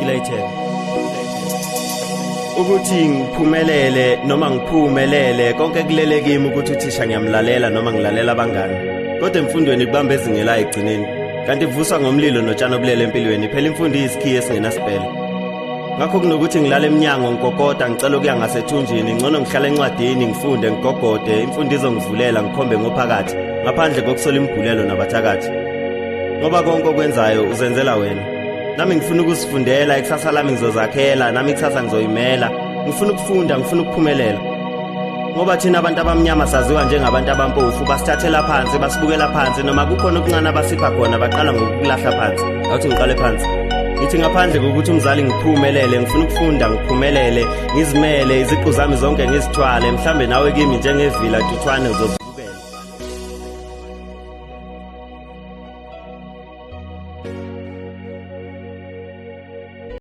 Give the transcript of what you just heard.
Clayton. Ukuthi ngiphumelele noma ngiphumelele konke kulele kimi ukuthi uthisha ngiyamlalela noma ngilalela abangani. Kodwa emfundweni kubamba ezingela egcineni. Kanti kuvuswa ngomlilo notshani obulele empilweni phela imfundo iyisikhiye esingenasipele. Ngakho kunokuthi ngilale eminyango ngikokoda ngicela ukuya ngasethunjini ngcono ngihlale encwadini ngifunde ngigogode imfundo izongivulela ngikhombe ngophakathi ngaphandle kokusola imibhulelo nabathakathi. Ngoba konke okwenzayo uzenzela wena. Nami ngifuna ukuzifundela ikusasa lami ngizozakhela nami ikusasa ngizoyimela. Ngifuna ukufunda ngifuna ukuphumelela. Ngoba thina abantu abamnyama saziwa njengabantu abampofu basithathela phansi basibukela phansi noma kukhona okuncane abasipha khona baqala ngokukulahla phansi. Awuthi ngiqale phansi. Ngithi ngaphandle kokuthi umzali ngiphumelele ngifuna ukufunda ngiphumelele ngizimele iziqu zami zonke ngizithwale mhlambe nawe kimi njengevila duthwane uzozibukela.